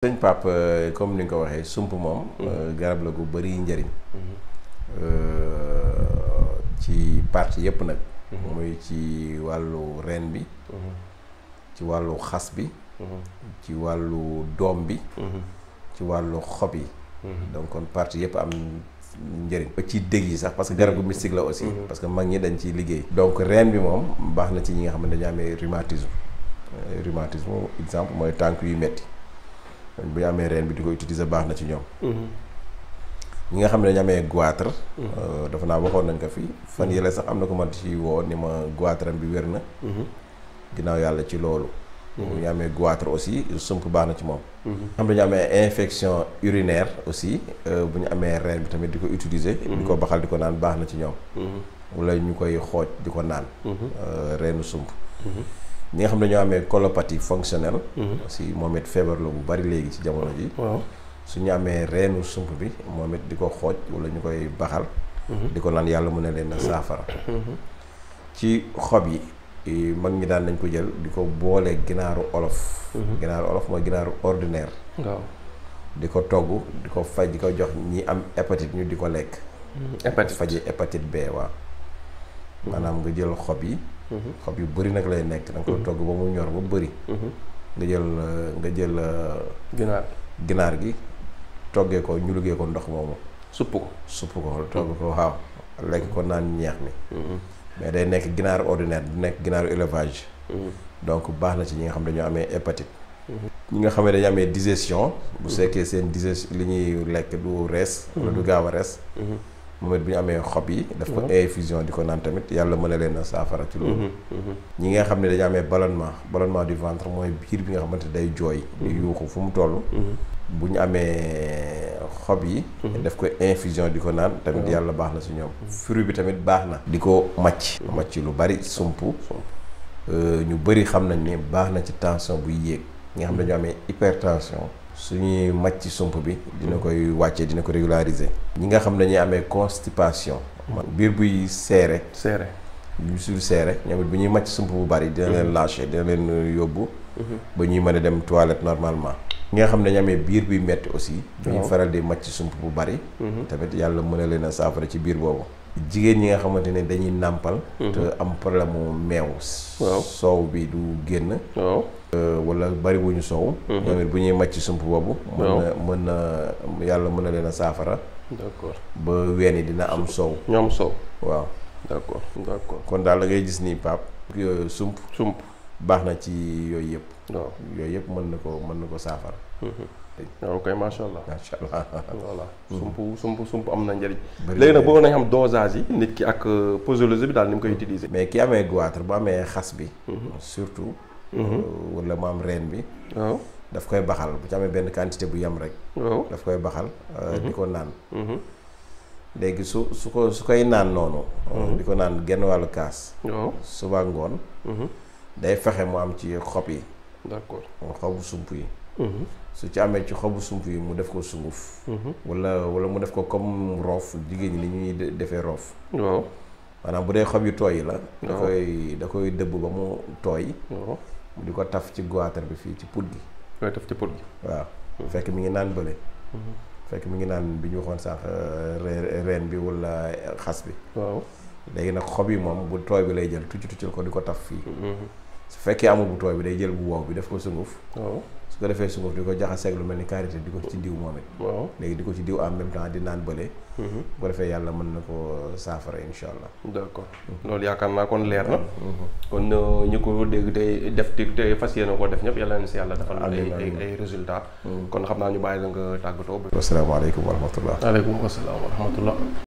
sëñ Pape comme ni nga ko waxee sump moom garab la gu bëri njëriñ ci partie yëpp nag muy ci wàllu reen bi ci wàllu xas bi ci wàllu doom bi ci wàllu xob yi donc kon partie yëpp am njëriñ ba ci dég yi sax parce que garab gu mystique la aussi parce que mag ñi dañ ciy liggéey donc reen bi moom baax na ci ñi nga xam ne dañu amee rhumatisme exemple mooy tànk yu metti bu ñu amee reen bi di ko utiliser baax na ci ñoom ñi nga xam ne dañu amee goitre dafa naa waxoon nañ ko fi fan yële sax am na ko ma ci woo ni ma goitre bi wér na ginnaaw yàlla ci loolu bu ñu amee goitre aussi sump baax na ci moom xam dañu amee infection urinaire aussi bu ñu amee reen bi tamit di ko utiliser di ko baxal di ko naan baax na ci ñoom wala ñu koy xooj di ko naan reenu sump ñi nga xam ne ñoo amee colopathie fonctionnelle aussi moom it feebar la bu bari léegi ci jamono ji su ñu amee reenu sump bi moom it di ko xooj wala ñu koy baxal di ko naan yàlla mën na leen saafara ci xob yi mag ñi daan nañ ko jël di ko boole ginaaru olof ginaaru olof mooy ginaaru ordinaire di ko togg di ko faj di ko jox ñi am hépatite ñu di ko lekk faji hépatite B waaw maanaam nga jël xob yi xob yu bëri nag lay nekk da nga koy togg ba mu ñor ba bëri nga jël ginaar gi toggee ko ñu liggéey ko ndox moomu supp ko togg ko waaw lekk ko naan ñeex mi mais day nekk ginaar ordinaire du nekk ginaaru élevage donc baax na ci ñi nga xam ne dañoo amee hépatite ñi nga xam ne dañu amee digestion bu sekkee seen digestion li ñuy lekk du rees wala du gaaw a rees moom it bu ñu amee xob yi daf ko infusion di ko naan tamit yàlla mën na leen a saafara ci loolu ñi nga xam ne dañu amee ballonnement du ventre mooy biir bi nga xamante day jooy di yuuxu fu mu toll bu ñu amee xob yi daf ko infusion di ko naan tamit yàlla baax na si ñoom fruit bi tamit baax na di ko macc lu bari sump ñu bëri xam nañ ni baax na ci tension buy yéeg ñi nga xam ne dañu amee hypertension suñuy màcc sump bi dina koy wàccee dina ko régulariser ñi nga xam ne dañuy amee constipation biir buy seere yu sul seere ñoom it bu ñuy màcc sump bu bari dina leen lâcher dina leen yóbbu ba ñuy mën a dem toilette normalement ñi nga xam ne dañu amee biir buy metti aussi bu ñuy faral di màcc sump bu bari tamit yàlla mën a leen a saafara ci biir boobu jigéen ñi nga xamante ne dañuy nàmpal te am problème mu meew soow bi du génn wala bari wuñu soow ñoom it bu ñuy màcc sump boobu mën na yàlla mën na leen a saafara d'accord ba ween yi dina am soow ñoom soow waaw d'accord kon daal da ngay gis ni Pape sump baax na ci yooyu yëpp yooyu yëpp mën na ko saafara waaw kay macha allah voilà sump am na njëriñ léegi nag bëggoon nañ xam dosage yi nit ki ak posologie bi daal ni mu koy utiliser mais ki amee goitre bu amee xas bi surtout wala mu am reen bi daf koy baxal bu ci amee benn quantité bu yem rek daf koy baxal di ko naan léegi su koy naan noonu di ko naan genn wàllu kaas suba ngoon day fexe mu am ci xob yi d'accord xobu sump yi su ci amee ci xobu sump yi mu def ko sunguf wala mu def ko comme roof jigéen ñi ni ñuy defee roof maanaam bu dee xob yu tooy yi la da koy dëbb ba mu tooy mu di ko taf ci goitre bi fii ci put gi waaw fekk mi ngi naan bële fekk mi ngi naan bi ñu waxoon sax reen bi wala xas bi léegi nag xob yi moom bu tooy bi lay jël tuccal ko di ko taf fii su fekkee amul bu tooy bi day jël bu wow bi def ko sunguf su ko defee sunguf di ko jaxaseeg lu mel ni karité di ko ci diw moom it léegi di ko ci diw en même temps di naan bële bu ko defee yàlla mën na ko saafara insha allah d'accord loolu yaakaar naa kon leer na kon ñu ko dégg tey def te fas yéene koo def ñëpp yàlla na si yàlla defal ay résultats kon xam naa ñu bàyyi la nga tàggatoo. Asalaamaaleykum wa rahmatullah. Waaleykum asalaam wa rahmatullah.